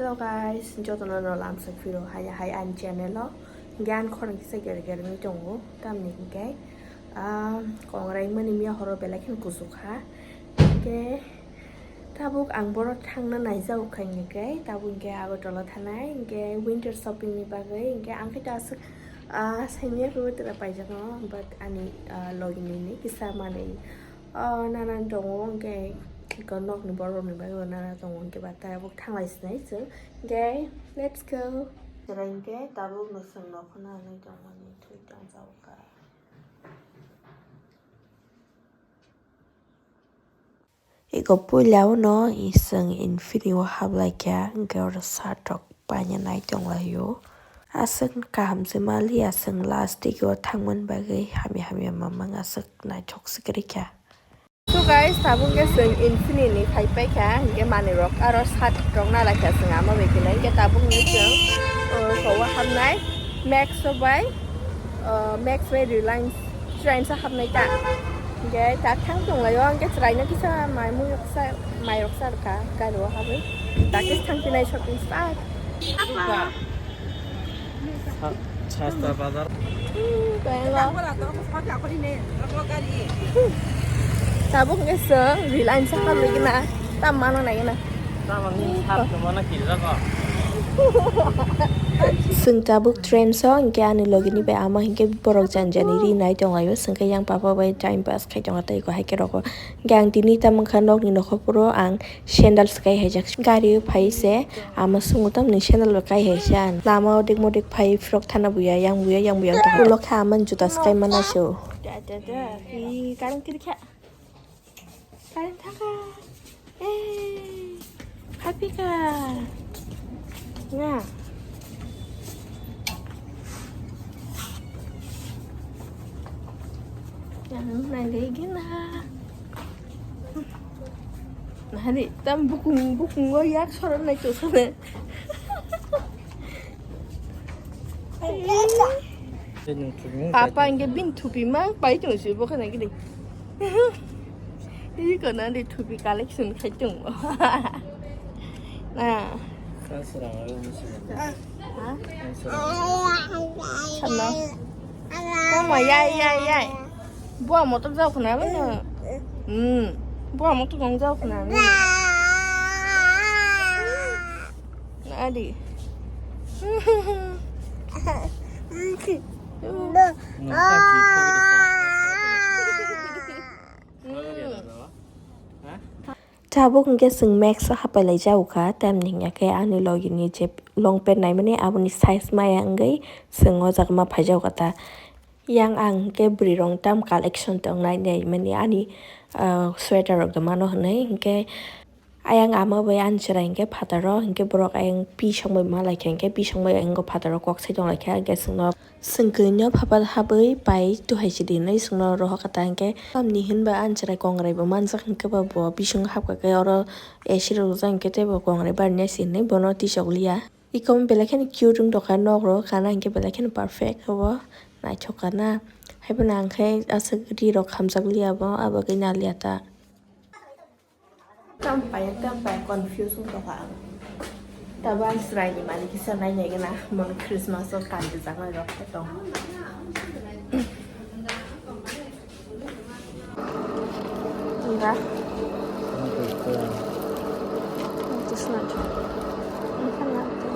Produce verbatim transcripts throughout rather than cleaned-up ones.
Hello guys, jotono no lamsok phiro hai hai ani channel o. Hinkhe ani khorang kisa gere gere wngwi tongo, tamni hinkhe, ah, kongrai mani miya horo belai kheno kuchuk kha. Hinkhe tabuk ang boro thangna naijago kha hinkhe, tabuk hinkhe Agartala thanai, hinkhe winter shopping ni bagwi, hinkhe ang khe ta aswk, ah, saimanya khe witwra paijakno, but ani, ah, logi nini kisa manwi, ah, nana tongo, hinkhe thikon nokni borok rokni bagwi nana tongo, hinkhe ba tabuk thanglai sinai chwng, hinkhe let's go. Hinkhe tabuk no chwng nokhorno anai tongmani thwi tongjago kha. Eko puila o no chwng Infinity o hablai kha, hinkhe oro shirt rok paina nai tonglaio. Aswk kaham se maliya, chwng last o thangmani bagwi hamya hamya mamang aswk naithok se kwrwi kha. So guys, tabuk khe chwng Infinity ni phai paikha, hinkhe manwi rok aro shirt rok nalai kha chwng ama bai khe, hinkhe tabuk ni chwng, uh, kowa hapnai Max o bai, uh, Max bai Reliance Trends o hapnai ta. Hinkhe ta thang tonglaio, hinkhe chwraino kisa mai mui rok sa, mai rok sa rwkha gari o habwi. Ta khe thang pinai shopping start. Apa. Sa-, sasta bazar. Hmm, kaya lo. Tabuk nge se Reliance sa habwi gina. Tam mano na gina. Tamang ni sab no mana kiri jago. Chwng tabuk train so, hinkhe ani logi ni bai ama hinkhe borok jani jani ri nai tonglaio, chwng khe yang papa bai time pass khai tongo tei ko hai khe rokho. Hinkhe ang tini tamo wngkha nokni nokho phuru ang sandal swkai haijak. Gari o phai se ama sungo tamni sandal bo kai hai se ang. Lama o dik modik phai frok thana buya, yang buya, yang buya wngtong. Ulo khe ama juta swkai mana se o. Da, da, da. Ih, karang kiri kha. Karang thaka. Eh, happy ka. Na. Yang nai lagi na. Nahari tam bukung bukung o yak soron nai chosone. Papa hinkhe bini thupi mang pai tong si bo khana gidi. Iko na de thupi collection khai tong. Na. Ha? Sama. Tama, yai, yai, yai. Buah motok jauh kena mana? Hmm. Buah motok yang jauh kena mana? Adi. Tabuk hinkhe chwng Max o hapai lai jago kha, tamni hinkhe ani logi ni je long pant naimani aboni size maya wngwi chwng o jaga ma phai jago kha ta. Yang ang hinkhe bwrwi rok tam collection tong nai nai mani ani, ah, sweater rok da mano hinwi hinkhe ayang ama bai ani chwrai hinkhe phataro hinkhe borok ayang pi song bai ma lai kha hinkhe pi song bai ayang o phataro kok sai tong lai kha hinkhe chwng no. Chwng kwrwino phapal habwi pai tuhai si di hinwi chwngno rohor kha ta hinkhe tamni hinba ani chwrai kongrai bo manjak hinkhe ba bo bising hapkha khe oro A C rwjak hinkhe teibo kongrai barina si hinwi bono tisok liya. Iko belai kheno cute wng tongkha nok rok kana hinkhe belai kheno perfect obo naithok kana. Haiphano ang khe aswk ri rok khamjak liya bo abagwi na liya ta. Tam pai, tam pai, confuse wng tongkha ang. Tabuk ang chwraini malik kisa nai nai gana, mon Christmas o kanjwjaknai rok khe tong. Enggak. Itu sengaja. Ini kan nggak ada.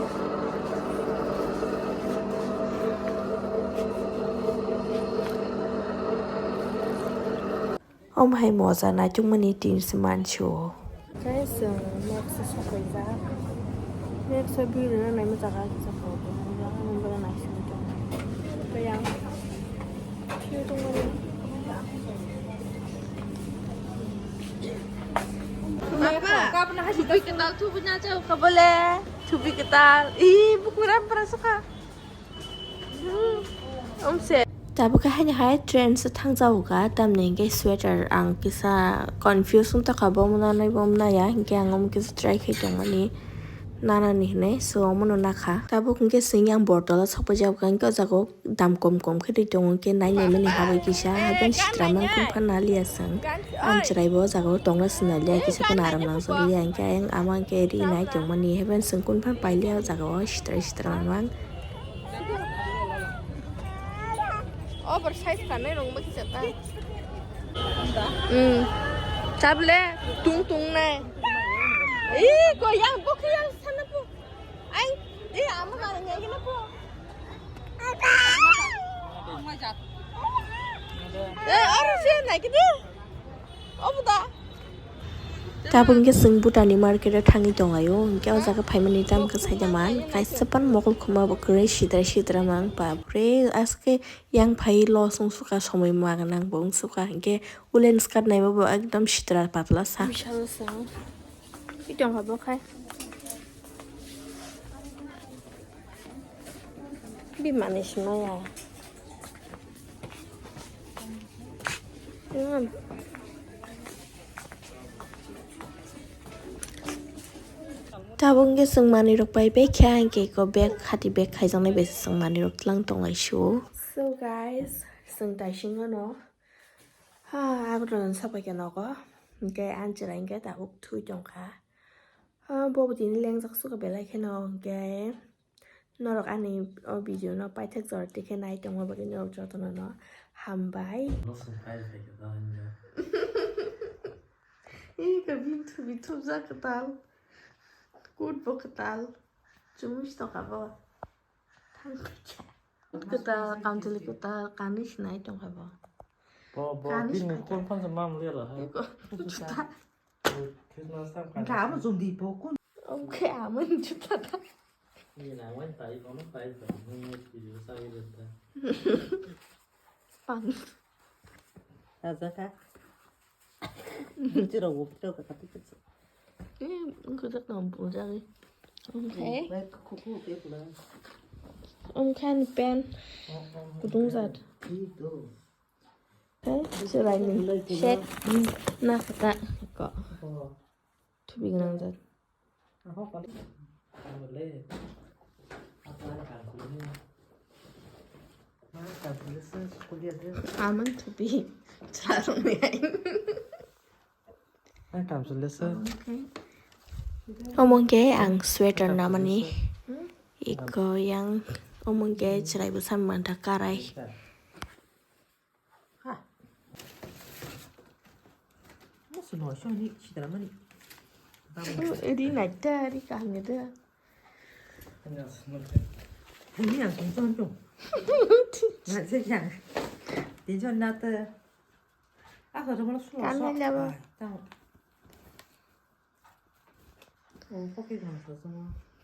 Omo hai moja naitukmani tin se mansi o. Guys, uh, Max o sokaijak. Max o bini no naima jaga kisa photo. Ang bono naisingwi tongo. Tei ang phiyo tongmani. Papa, thupi kwtal thupi na chao kha bole. Thupi kwtal. Ih, bukuram para sokha. Umse. Tabuk khe haini hai train se thangjago kha, tamni hinkhe sweater ang kisa confuse wng tongkha, bo mwnanai bo mwnaya, hinkhe ang omo kisa try khai tongmani. Nanani hinwi swngmano nakha. Tabuk hwnkhe swngya ang bortola sokphaijak, hwnkhe o jaga o dam kom kom khe twi tongo, hwnkhe nai naimani habwi kisa, haikhe sitra man kung phan naliya swng. Ang chwraibo o jaga o tongna swnaliya, kisa phano aram nangjakliya, hwnkhe ayang ama hwnkhe ri nai tongmani, haikhe swng kung phan pailiya o jaga o sitra sitra mang. Over size kanwi rwngba kisa ta. Hmm. Chable tung tung nai. Ih, ko yang bokhe yang sana po. Ai, ih, ama mana ngai gina po. Eh, oro se nai gidi. Obo da. Tabuk hwnkhe chwng Bhutan ni market o thangwi tonglaio, hwnkhe o jaga phaimani tamo khe saida man, kaisa pan mokol khuma bo kwrwi sidra sidra mang, bapre, aske yang phai los wng sukha, somoi ma gwnang bo wng sukha, hwnkhe woolen skirt naiba bo ekdom sidra patla sa. Bisalo chwng. Twi tongkha bo khai. Bimani simaya. Tabuk hwnkhe chwng manwi rok pai bag khe, hwnkhe eko bag, hati bag khaijaknai bai se chwng manwi rok tlang tonglai sio. So guys, chwng taising no, ha, abro sapai khe nogo, hwnkhe ang chwrai hwnkhe tabuk thui tongkha. Ha, bo bo tini lengjak suka belai kheno, hwnkhe norok ani o video no paithak jora tikhe nai tongma bagwi norok jotono no hambai. Ih, ka bini thubi thupjak kwtal. Kut bo kwtal. Chumui si tongkha bo. Kwtal, kamchwlwi kwtal, kanwi sinai tongkha bo. Bo, bo, kanwi bini sinai kun tongkha. Phansa mam lero hai. Eko, juta. Christmas time. Hwnkhe amo chumdi bo kun. Omo khe amo ni juta ta. Ni na wan tai, kono tai, kono video sai de ta. Pang. Aja ka. Chiro wo, chiro ka kati kati. Eh, wngkha jak tong bujak. Omo khe. Bai khuku ke pula. Omo khe ani pen. Kudung jat. Ito. Eh, chwraini set. Na kata ko. Oh. Thubi gwnang jat. Amang thupi chwla rwngni hai. Omo hwnkhe ang sweater namani. Iko yang omo hwnkhe chwrai bwsa manta karai. Ha. Musu no soni chidra mani. Ri naita, ri kaham ya da. Ini yang song song song. Nggak sih yang. Tinjon nata. Ah, sudah malah sudah. Kami labo. Tahu.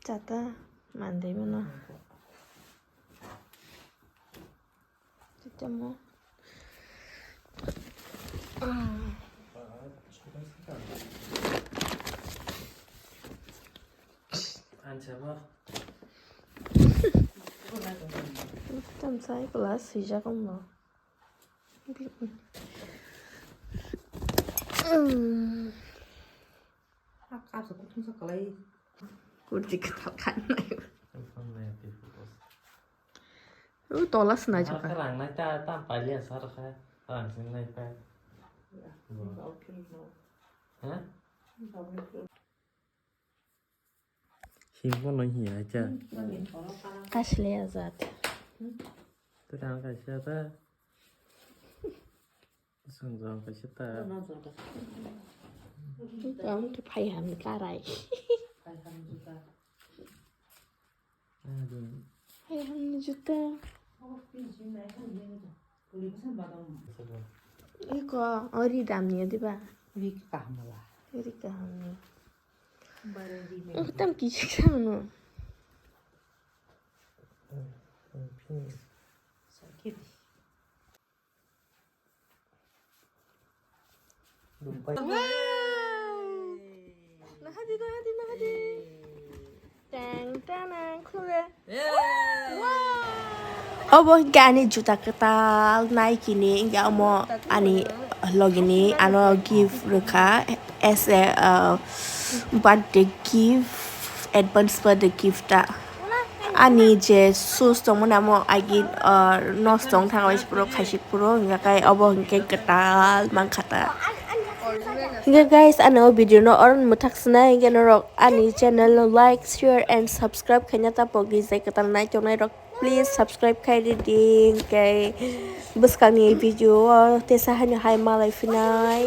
Chata, mandai mano. Chitamo. Tam sai kelas sijak omo. Kurti kwtal khanai. U tola swnai jokha. Rang nai ta, ta pailiya sar kha. Rang sing nai pa. Ha? Himbo no hiya cha. Kasle ajat. Tang kaisa ta. Song jong kaisa ta. Tang tu phai ham karai. Phai ham juta. Iko ori damni diba? Ori kahamla. Ori kahamni. Tam kisi kano. Sakit. Nahadi, nahadi, nahadi. Tang, tanang, khule. Obo hwnkhe ani juta kwtal Nike ni, hwnkhe omo ani logi ni ano gift rwkha as a, uh, birthday gift. advance birthday gift ta. Ani je shoes tongmani amo agi, ah, nos tong thang bai puro khaisik puro hingkha kai obo hingkhe kwtal mankha ta. Hingkhe guys, ani o video no oron mwthak swnai hingkhe norok ani channel no like, share and subscribe khaina ta pogdi jai kwtal nai tongnai rok. Please subscribe khai di, hingkhe bwskangni video o tesa haino hai malai phinai.